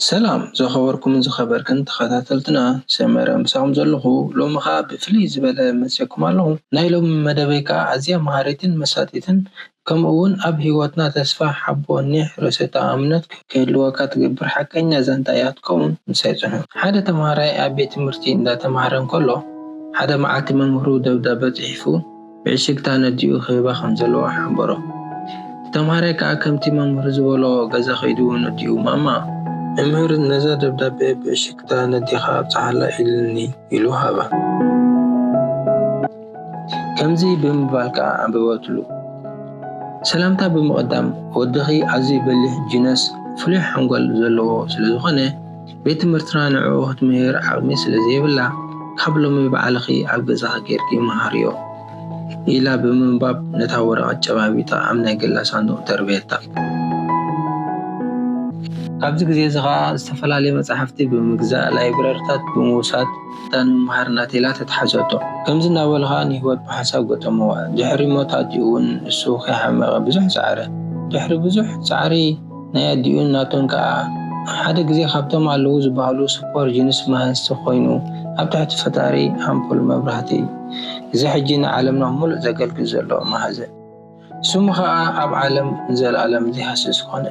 ሰላም ዝኸበርኩምን ዝኸበርክን ተኸታተልትና፣ ሰመረ ምሳኹም ዘለኹ። ሎሚ ኸኣ ብፍልይ ዝበለ መጺእኩም ኣለኹ። ናይ ሎሚ መደበይ ከኣ ኣዝያ መሃሪትን መሳጢትን፣ ከምኡ እውን ኣብ ህይወትና ተስፋ፣ ሓቦ፣ ኒሕ፣ ርእሰ ተኣማምነት ክህልወካ ትገብር ሓቀኛ ዛንታ እያ ክትከውን። ምሳይ ጽንሑ። ሓደ ተምሃራይ ኣብ ቤት ትምህርቲ እንዳተምሃረ እንከሎ፣ ሓደ መዓልቲ መምህሩ ደብዳበ ጽሒፉ ብዕሽግታ ነዲኡ ክህባ ከም ዘለዎ ሓበሮ። እቲ ተምሃራይ ከኣ ከምቲ መምህሩ ዝበሎ ገዛ ከይዱ ነዲኡ፣ "ማማ፣ መምህር ነዛ ደብዳበ ብዕሽግታ ነዲኻ ኣብጽሓላ ኢሉኒ" ኢሉ ሃባ። ከምዚ ብምባል ከኣ ኣንበበትሉ። ሰላምታ ብምቕዳም፣ ወድኺ ኣዝዩ በሊሕ፣ ጂነስ፣ ፍሉይ ሓንጎል ዘለዎ ስለ ዝኾነ፣ ቤት ትምህርትና ንዕኡ ክትምህር ዓቕሚ ስለ ዘይብላ፣ ካብ ሎሚ ባዕልኺ ኣብ ገዛኺ ጌርኪ መሃርዮ ኢላ ብምንባብ ነታ ወረቐት ጨባቢጣ ኣብ ናይ ገላ ሳንዱቕ ደርበየታ። ካብዚ ግዜ እዚ ኸኣ ዝተፈላለየ መጻሕፍቲ ብምግዛእ፣ ላይብረሪታት ብምውሳድ እታ ንምምሃር እናቴላ ተተሓዘቶ። ከምዚ እናበሉ ኸኣ ንህይወት ብሓሳብ ገጠምዋ። ድሕሪ ሞት ኣዲኡ እውን እሱ ከይሓመቐ ብዙሕ ጸዓረ። ድሕሪ ብዙሕ ጻዕሪ ናይ ኣዲኡን ናቱን ከኣ ሓደ ግዜ ካብቶም ኣለዉ ዝበሃሉ ሱፐር ጂንስ መሃዝቲ ኮይኑ ኣብ ትሕቲ ፈጣሪ ኣምፑል መብራህቲ እዚ ሕጂ ንዓለምና ሙሉእ ዘገልግል ዘሎ መሃዘ ስሙ ኸኣ ኣብ ዓለም ንዘለኣለም ዘይሃስስ ኮነ።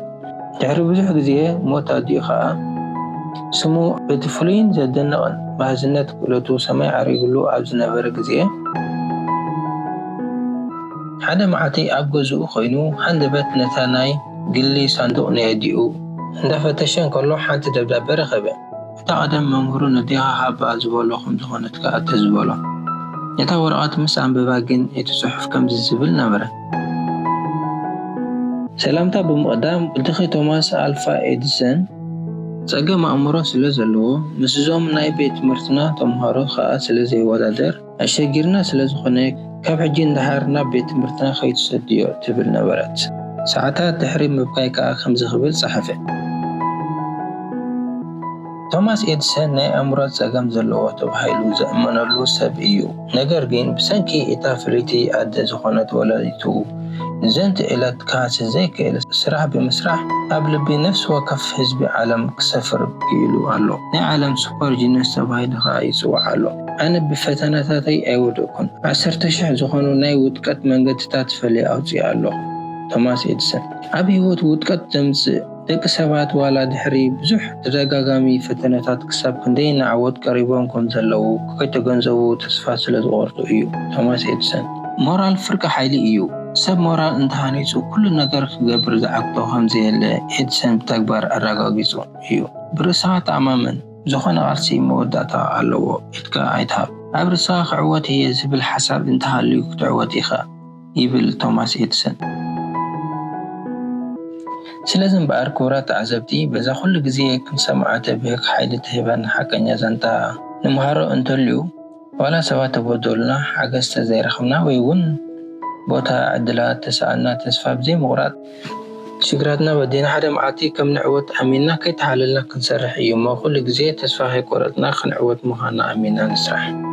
ድሕሪ ብዙሕ ግዜ ሞት ኣዲኡ ኸኣ ስሙ በቲ ፍሉይን ዘደንቕን መሃዝነት ክእለቱ ሰማይ ዓሪጉሉ ኣብ ዝነበረ ግዜ ሓደ መዓልቲ ኣብ ገዝኡ ኮይኑ ሃንደበት ነታ ናይ ግሊ ሳንዱቕ ናይ ኣዲኡ እንዳፈተሸ እንከሎ ሓንቲ ደብዳበ ረኸበ። እታ ቀደም መምህሩ ነዲኻ ሃባ ዝበሎ ከም ዝኾነት ከኣ ትዝ በሎ። ነታ ወረቐት ምስ ኣንበባ ግን እቲ ጽሑፍ ከምዚ ዝብል ነበረ። ሰላምታ ብምቕዳም፣ ወድኺ ቶማስ ኣልፋ ኤዲሰን ጸገም ኣእምሮ ስለ ዘለዎ፣ ምስዞም ናይ ቤት ትምህርትና ተምሃሮ ከኣ ስለ ዘይወዳደር፣ ኣሸጊርና ስለ ዝኾነ፣ ካብ ሕጂ ንደሓር ናብ ቤት ትምህርትና ከይትሰድዮ ትብል ነበረት። ሰዓታት ድሕሪ ምብካይ ከኣ ከምዚ ክብል ጸሓፈ። ቶማስ ኤድሰን ናይ ኣእምሮ ጸገም ዘለዎ ተባሂሉ ዝእመነሉ ሰብ እዩ። ነገር ግን ብሰንኪ እታ ፍልይቲ ኣደ ዝኾነት ወላዲቱ ንዘንቲ ዕለት ክሃስስ ዘይክእል ስራሕ ብምስራሕ ኣብ ልቢ ነፍሲ ወከፍ ህዝቢ ዓለም ክሰፍር ክኢሉ ኣሎ። ናይ ዓለም ሱፐር ጂነስ ተባሂሉ ከኣ ይጽዋዕ ኣሎ። ኣነ ብፈተናታተይ ኣይወደቅኩን። ዓሰርተ ሽሕ ዝኾኑ ናይ ውድቀት መንገድታት ፈለየ ኣውጺአ ኣለኹ። ቶማስ ኤድሰን። ኣብ ህይወት ውድቀት ዘምጽእ ደቂ ሰባት ዋላ ድሕሪ ብዙሕ ተደጋጋሚ ፈተነታት ክሳብ ክንደይ ንዓወት ቀሪቦም ከም ዘለዉ ከይተገንዘቡ ተስፋ ስለ ዝቖርጹ እዩ። ቶማስ ኤድሰን። ሞራል ፍርቂ ሓይሊ እዩ። ሰብ ሞራል እንተሃኒጹ ኩሉ ነገር ክገብር ዝዓግቶ ከም ዘየለ ኤድሰን ብተግባር ኣረጋጊጹ እዩ። ብርእስኻ ተኣማመን። ዝኾነ ቃልሲ መወዳእታ ኣለዎ ኢልካ ኣይትሃብ። ኣብ ርእስኻ ክዕወት እየ ዝብል ሓሳብ እንተሃልዩ ክትዕወት ኢኻ። ይብል ቶማስ ኤድሰን። ስለዚ እምበኣር ክቡራት ተዓዘብቲ፣ በዛ ኩሉ ግዜ ክንሰምዓ ተብህግ ሓይሊ ትህበና ሓቀኛ ዛንታ ንምሃሮ እንተልዩ፣ ዋላ ሰባት ተበደሉና፣ ሓገዝ ተዘይረኽብና ወይ እውን ቦታ ዕድላት ተሰኣልና ተስፋ ብዘይምቑራጽ ሽግራትና በዲና ሓደ መዓልቲ ከም ንዕወት ኣሚንና ከይተሓለልና ክንሰርሕ እዩ እሞ ኩሉ ግዜ ተስፋ ከይቆረጽና ክንዕወት ምዃንና ኣሚንና ንስራሕ።